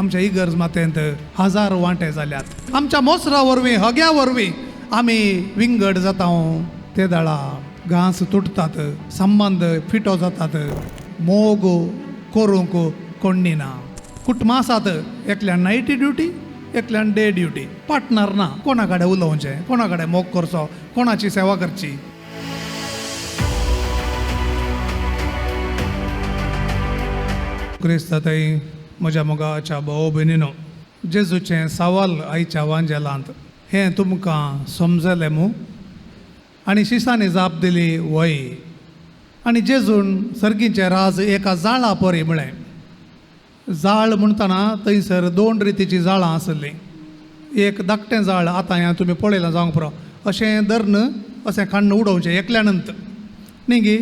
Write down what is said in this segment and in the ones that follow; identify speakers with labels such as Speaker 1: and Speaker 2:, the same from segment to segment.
Speaker 1: आमच्या इगर्ज मातेंत हजार वांटे जाल्यात. आमच्या मोसरा वरवीं, हग्या वरवीं आमी विंगड जाता. ते दळा घांस तुटतात, संबंद फिटो जातात, मोग करूंक कोण्णी ना. कुटुंबां आसात, एकल्यान नायटी ड्युटी, एकल्यान डे ड्युटी, पार्टनर ना. कोणा कडेन उलोवचें, कोणा कडेन मोग करचो, कोणाची सेवा करची. क्रिस्ताताई म्हज्या मोगाच्या भाव भयणीनो, जेजूचें सवाल आयच्या वांजेलांत हें तुमकां समजलें मू? आनी शिसांनी जाप दिली वय. आनी जेजून सर्गीचें राज एका जाळा परी म्हळें. जाळ म्हणटना थंयसर दोन रितीचीं जाळां आसलीं. एक धाकटें जाळ, आतां हें तुमी पळयलां जावंक पुरो, अशें धरून अशें काण्ण उडोवचें एकल्यानंत न्ही गी,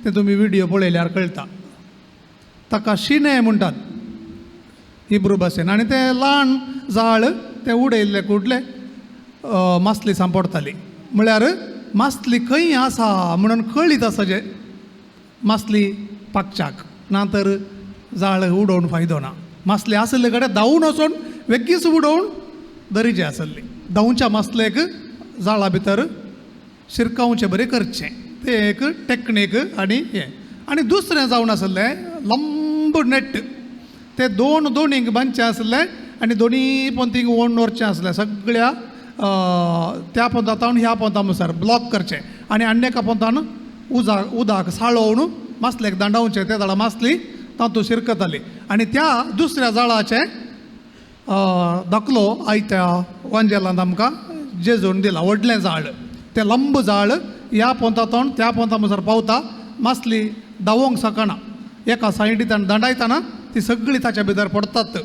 Speaker 1: तें तुमी विडियो पळयल्यार कळटा. ताका शिणें म्हणटात हिब्रू भाशेन. आनी तें ल्हान जाळ तें उडयल्लें कुडलें मासली सांपडटाली. म्हळ्यार मासली खंय आसा म्हणून कळीत आसा जे मासली पाकच्याक, ना तर जाळ उडोवन फायदो ना. मासली आसले कडेन धांवून वचून वेगीच उडोवन दरीजे आसली. धांवच्या मासलेक जाळा भितर शिरकावचें बरें करचें, तें एक टॅक्नीक. आनी हें आनी दुसरें जावन आसलें लंब नेट, तें दोन दोनीक बांदचें आसलें आनी दोनी पोंतींक ओडून व्हरचें आसलें सगळ्या त्या पोंतान ह्या पोंता मुसार ब्लॉक करचें. आनी आनी एका पोंतान उदक साळोवन मासलेक दांडावचें, ते जाळा मासली तातूंत शिरकताली. आनी त्या दुसऱ्या जाळाचें दाखलो आयत्या वांजेलांत आमकां जेजून दिला. व्हडलें जाळ, तें लंब जाळ ह्या पोंतातून त्या पोंता मुसार पावता, मासली धांवोंक शकना. एका सायडींतल्यान दांडायतना ती सगळी ताच्या भितर पडटात,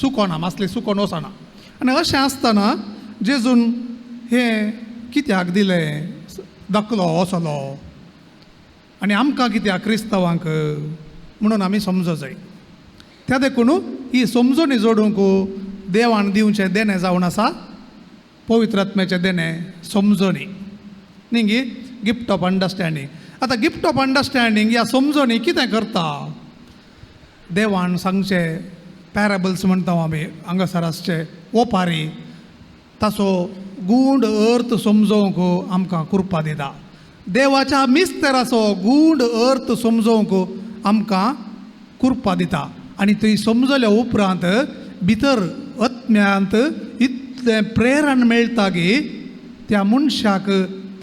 Speaker 1: सुकोना, मासली सुकोन वचना. आनी अशें आसतना जेजून हें कित्याक दिलें दाखलो असलो आनी आमकां कित्याक क्रिस्तांवांक म्हणून आमी समजो जाय. त्या देखून ही समजणी जोडूंक देवान दिवचें देणें जावन आसा पवित्र आत्म्याचें देणें समजणी न्ही गी, गिफ्ट ऑफ अंडरस्टँडींग. आतां गिफ्ट ऑफ अंडरस्टँडींग ह्या समजणी कितें करता? देवान सांगचे पॅरेबल्स म्हणटा आमी हांगासर आसचे ओपारी, ताचो गूढ अर्थ समजोवंक आमकां कृपा दिता. देवाच्या मिस्तेराचो गूढ अर्थ समजोवंक आमकां कृपा दिता. आनी ती समजल्या उपरांत भितर आत्म्यांत इतलें प्रेरण मेळटा की त्या मनशाक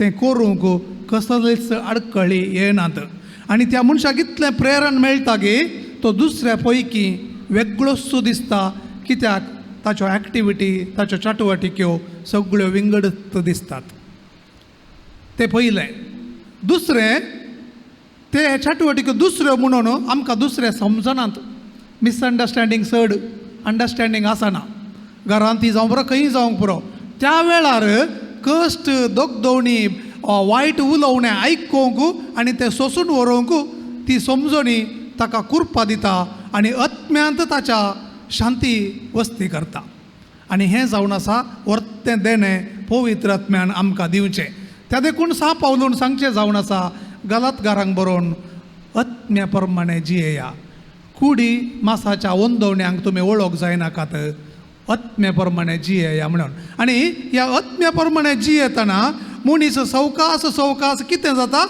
Speaker 1: तें करूंक कसलेच आडखळी येनात. आनी त्या मनशाक इतलें प्रेरण मेळटा की तो दुसऱ्या पैकी वेगळोसो दिसता, कित्याक ताच्यो एक्टिविटी, ताच्यो चटवटिक्यो सगळ्यो विंगड दिसतात. तें पयलें. दुसरें, ते चटवटिक्यो दुसऱ्यो म्हणून आमकां दुसरें समजनात. मिसअंडरस्टँडींग चड, अंडरस्टँडींग आसना. घरांत ती जावंक पुरो, खंय जावंक पुरो. त्या वेळार कश्ट, दगदवणी, वायट उलोवणें आयकूंक आनी तें सोसून व्हरूंक ती समजणी ताका कृपा दिता आनी आत्म्यांत ताच्या शांती वस्ती करता. आनी हें जावन आसा वर्तें देणें पवित्र आत्म्यान आमकां दिवचें. त्या देखून सा पावलून सांगचें जावन आसा गलातगारांक बरोवन, आत्म्या प्रमाणे जियेया, कुडी मासाच्या वंदवण्यांक तुमी वळख जायनाकात, आत्म्या प्रमाणे जियेया म्हणून. आनी ह्या आत्म्या प्रमाणे जियेतना मनीस सवकास सवकास कितें जाता,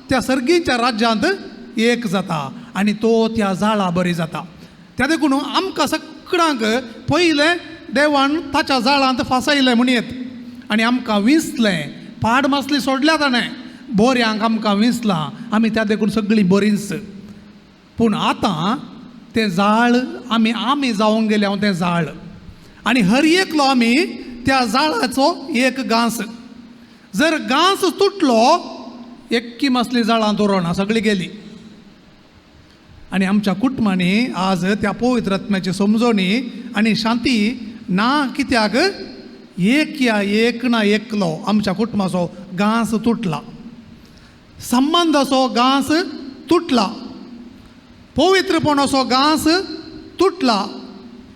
Speaker 1: त्या सर्गीच्या राज्यांत एक जाता आनी तो त्या जाळा बरी जाता. त्या देखून आमकां सगळ्यांक पयलें देवान ताच्या जाळांत फासयलें म्हणयेत आनी आमकां विंचलें. पाड मासली सोडल्या ताणें, बोऱ्यांक आमकां विंचलां आमी, त्या देखून सगळीं बरींच. पूण आतां तें जाळ आमी आमी जावंक गेले हांव तें जाळ, आनी हर एकलो आमी त्या जाळाचो एक घांस. जर घांस तुटलो एक्की मासली जाळांत उरना, सगळी गेली. आनी आमच्या कुटुंबांनी आज त्या पवित्र आत्म्याची समजणी आनी शांती ना, कित्याक एक या एक ना एकलो आमच्या कुटुंबाचो घांस तुटला, संबंदाचो घांस तुटला, पवित्रपणाचो घांस तुटला.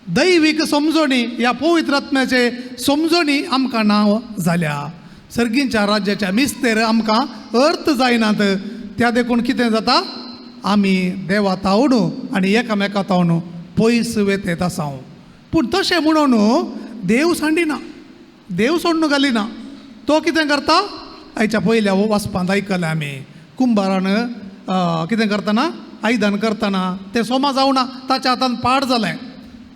Speaker 1: दैवीक समजणी ह्या पवित्र आत्म्याचे समजणी आमकां ना जाल्या. सर्गींच्या राज्याच्या मिस्तेर आमकां अर्थ जायनात. त्या देखून कितें जाता, आमी देवा तावडू आनी एकामेका तावडू पयस वेतेत आसा. पूण तशें म्हणून देव सांडिना, देव सोडून घालिना. तो कितें करता, आयच्या पयल्या वाचपांत आयकलें आमी, कुंभारान कितें करतना, आयदन करतना तें सोमा जावना, ताच्या हातान पाड जालें,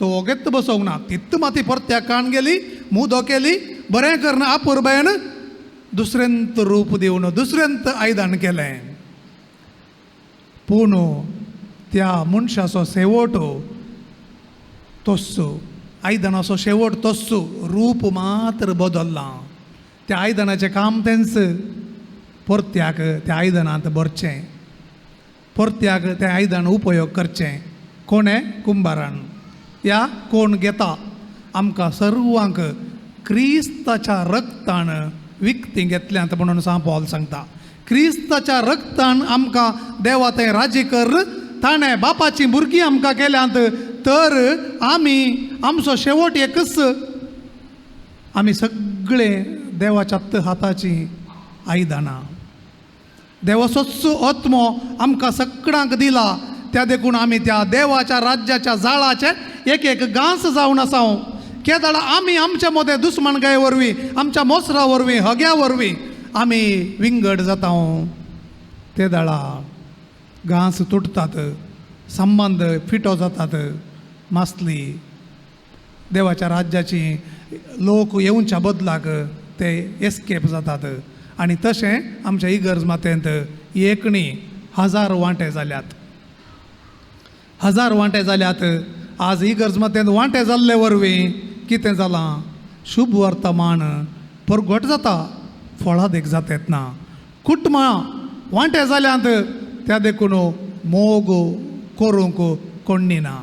Speaker 1: तो ओगेत बसोवंक ना, तित्त माती परत्याक काण गेली, मुदो केली, बरें करना आपुरबायन दुसऱ्यांत रूप दिवन दुसऱ्यांत आयदन केलें. पूण त्या मनशाचो शेवट तस्सो, आयदनाचो शेवट तस्सो, रूप मात्र बदल्लां. त्या आयदनाचें काम तेंच, परत्याक त्या आयदनांत भरचें, परत्याक तें आयदन उपयोग करचें. कोणें? कुंभारान. या कोण घेता आमकां सर्वांक क्रिस्ताच्या रक्तान विकती घेतल्यांत म्हणून सांव पॉल सांगता. क्रिस्ताच्या रक्तान आमकां देवा तें राजी कर, ताणें बापाचीं भुरगीं आमकां केल्यांत. तर आमी आमचो शेवट एकच, आमी सगळे देवाच्या हाताचीं आयदनां. देवाचोच आत्मो आमकां सगळ्यांक दिला, त्या देखून आमी त्या देवाच्या राज्याच्या जाळाचे एक एक घांस जावन आसा. केदाळा आमी आमच्या मदें दुस्मानकाये वरवीं, आमच्या मोसरा वरवीं, हग्या वरवीं आमी विंगड जाता. ते दाळा घांस तुटतात, संबंद फिटो जातात, मासली देवाच्या राज्याची लोक येवच्या बदलाक ते एस्केप जातात. आनी तशें आमच्या इगर्ज मातेंत एकणी 1000 वांटे जाल्यात, 1000 वांटे जाल्यात. आज इगर्ज मातेंत वांटे जाल्ले वरवीं कितें जालां, शुभ वर्तमान परगट जाता, फळादीक जातात ना. कुटुंबां वांटे जाल्यांत, त्या देखून मोग करूंक कोण्णी ना.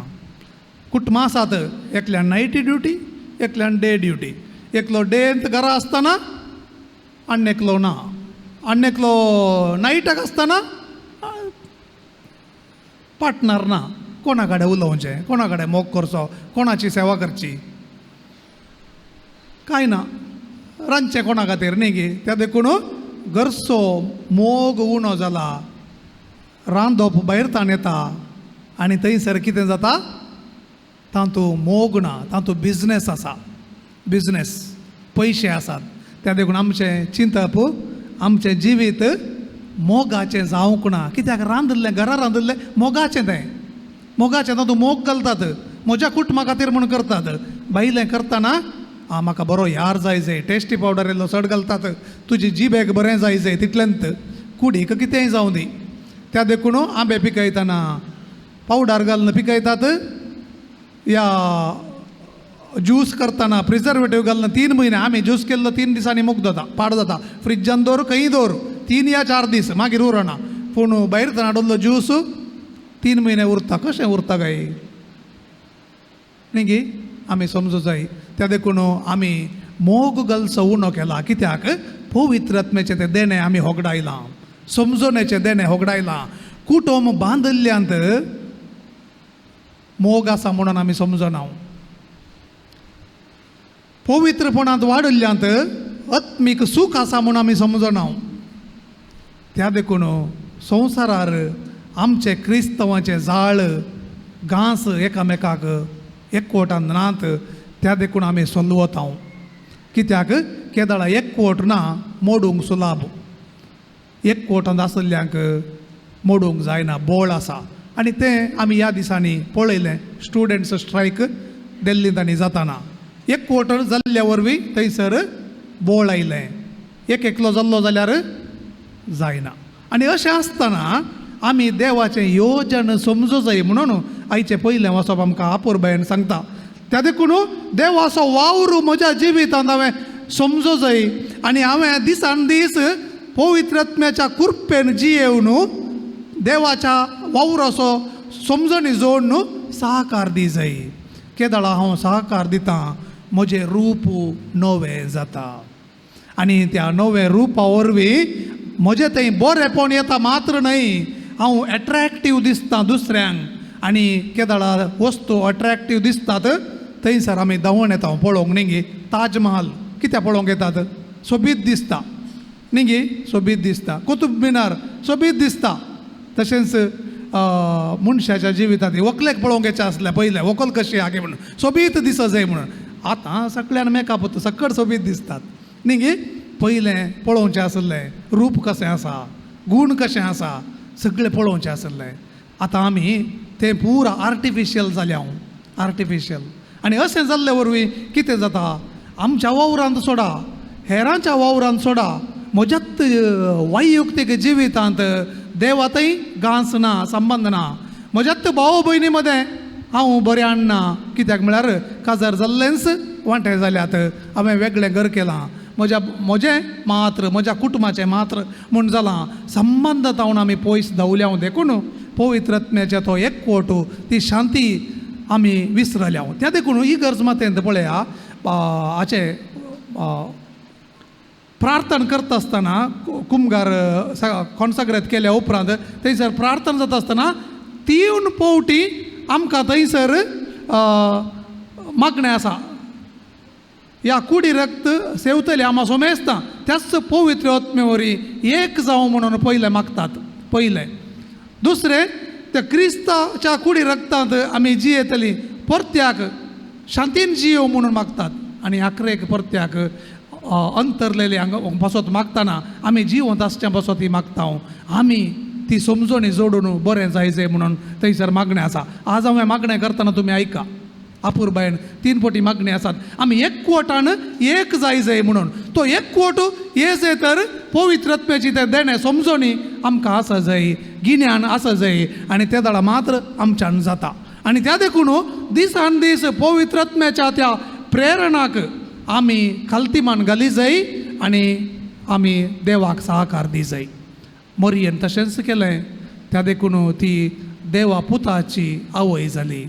Speaker 1: कुटुंबां आसात, एकल्यान नायटी ड्युटी, एकल्यान डे ड्युटी, एकलो डेंत घरा आसतना आनी एकलो ना, आनी एकलो नायटाक आसतना पार्टनर ना. कोणा कडेन उलोवचें, कोणा कडेन मोग करचो, कोणाची सेवा करची, कांय ना. रांदचें कोणा खातीर न्ही गी. त्या देखून घरचो मोग उणो जाला, रांदप भायर ताण येता आनी थंयसर कितें जाता, तातूंत मोग ना, तातूंत बिजनेस आसा, बिजनेस, पयशे आसात. त्या देखून आमचें चिंतप, आमचें जिवीत मोगाचें जावंक ना. कित्याक रांदिल्लें, घरा रांदिल्लें मोगाचें, तें मोगाचें, तातूंत मोग घालतात, म्हज्या कुटुंबा खातीर म्हूण करतात. भायलें करतना आं म्हाका बरो यार जाय जाय, टेस्टी पावडर इल्लो चड घालतात, तुजी जिबेक बरें जाय जाय, तितलेंत कुडीक कितेंय जावं दी. त्या देखून आंबे पिकयतना पावडर घालून पिकयतात, या ज्यूस करतना प्रिजर्वेटीव घालून 3 म्हयने. आमी ज्यूस केल्लो 3 दिसांनी मुग्ध जाता, पाड जाता. फ्रिजान दवर, खंयी दवर, 3 या 4 दीस मागीर उरना. पूण भायर हाडिल्लो ज्यूस 3 म्हयने उरता. कशें उरता काय न्ही गी, आमी समजू जाय. त्या देखून आमी मोग घालचो उणो केला. कित्याक पवित्र आत्म्याचें तें देणें आमी होगडायलां, समजणेचें देणें होगडायलां. कुटुंब बांदिल्ल्यांत मोग आसा म्हणून आमी समजना. पवित्रपणांत वाडिल्ल्यांत आत्मीक सूख आसा म्हूण आमी समजना. त्या देखून संवसारार आमचे क्रिस्तांवाचें जाळ घांस एकामेकाक एकवटान नात. त्या देखून आमी सोलवता. कित्याक केदाळा एकवट ना मोडूंक सुलाभ, एकवटांत आशिल्ल्यांक मोडूंक जायना, बोळ आसा. आनी तें आमी ह्या दिसांनी पळयलें, स्टुडंट्स स्ट्रायक दिल्लींत आनी जाताना एकवट जाल्ल्या वरवीं थंयसर बोळ आयलें. एक एकलो जाल्लो जाल्यार जायना. आनी अशें आसतना आमी देवाचें योजन समजू जाय म्हणून आयचें पयलें वाचप आमकां आपुरबायेन सांगता. त्या देखून देवाचो वावर म्हज्या जिवितांत हांवें समजू जाय आनी हांवें दिसान दीस पवित्र आत्म्याच्या कृपेन जियेवन देवाच्या वावराचो समजणी जोडून सहकार दी जाय. केदळा हांव सहकार दितां, म्हजें रूप नवें जाता आनी त्या नवें रुपा वरवीं म्हजें थंय बरेंपण येता मात्र न्हय, हांव एट्रेक्टीव दिसता दुसऱ्यांक. आनी केदळा वस्तू अट्रेक्टीव दिसतात थंयसर आमी धांवून येता पळोवंक न्ही गी. ताजमहाल कित्याक पळोवंक येतात, सोबीत दिसता न्ही गी, सोबीत दिसता. कुतुब मिनार सोबीत दिसता. तशेंच मनशाच्या जिवितांत व्हंकलेक पळोवंक येचें आसलें पयलें, व्हंकल कशी आगे म्हणून सोबीत दिसत जाय म्हणून. आतां सगळ्यान मेकअप सकट सोबीत दिसतात न्ही गे. पयलें पळोवचें आसलें रूप कशें आसा, गूण कशें आसा, सगळें पळोवचें आसलें. आतां आमी तें पुरा आर्टिफिशियल जालें हांव, आर्टिफिशियल. आनी अशें जाल्ले वरवीं कितें जाता, आमच्या वावरांत सोडा, हेरांच्या वावरांत सोडा, म्हज्यात वैयक्तीक जिवितांत देवातय गांस ना, संबंद ना. म्हज्यात भाव भयणी मदें हांव बरें आणना, कित्याक म्हळ्यार काजार जाल्लेंच वांटे जाल्यात, हांवें वेगळें घर केलां, म्हज्या म्हजें मात्र म्हज्या कुटुंबाचें मात्र म्हूण जालां. संबंद तावन आमी पयस धांवल्या देखून पवित्र आत्म्याचें तो एकवट, ती शांती आमी विसरल्या. त्या देखून ही गरज मातेंत पळया हाचें प्रार्थना करता आसतना कुमगार कॉन्साग्रेत केल्या उपरांत थंयसर प्रार्थना जाता आसतना 3 फावटी आमकां थंयसर मागणें आसा, ह्या कुडी रक्त सेवतली आमा सोमेस्ता त्याच पवित्र आत्मे वरी एक जावं म्हणून पयलें मागतात पयलें. दुसरें, त्या क्रिस्ताच्या कुडी रक्तांत आमी जियेतली परत्याक शांतीन जियो म्हणून मागतात. आनी आखरेक परत्याक अंतरलेले हांगा पासत मागतना आमी जिवंत आसच्या पासत ती मागता, आमी ती समजणी जोडून बरें जाय जाय म्हणून थंयसर मागणें आसा. आज हांवें मागणें करतना तुमी आयका, अपुरबायेन 3 फावटी मागणी आसात. आमी एकवटान एक जाय जाय म्हणून, तो एकवट ये जाय तर पवित्र आत्म्याची तें देणें समजणी आमकां आसा जाय, गिन्यान आसा जाय, आनी ते दाडा मात्र आमच्यान जाता. आनी त्या देखून दिसान दीस पवित्र आत्म्याच्या त्या प्रेरणाक आमी खालतीमान घाली जाय आनी आमी देवाक सहकार दी जाय. मरियेन तशेंच केलें, त्या देखून ती देवा पुताची आवय जाली.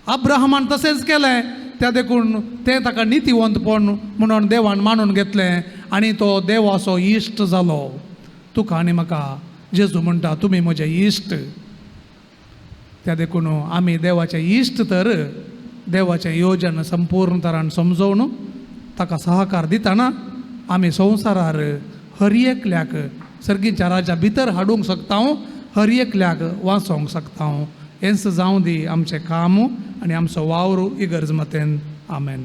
Speaker 1: अब्राहमान तशेंच केलें, त्या देखून तें ताका नितीवंतपण म्हणून देवान मानून घेतलें आनी तो देवाचो इश्ट जालो. तुका आनी म्हाका जेजू म्हणटा तुमी म्हजे इश्ट. त्या देखून आमी देवाचे इश्ट तर देवाचें योजन संपूर्ण तरान समजोवन ताका सहकार दितना आमी संवसारार हर एकल्याक सर्गीच्या राजा भितर हाडूंक शकता, हर एकल्याक वाचोवंक शकता. हेंच जावं दी आमचें काम आनी आमचो वावर इगर्ज मतेन. आमेन.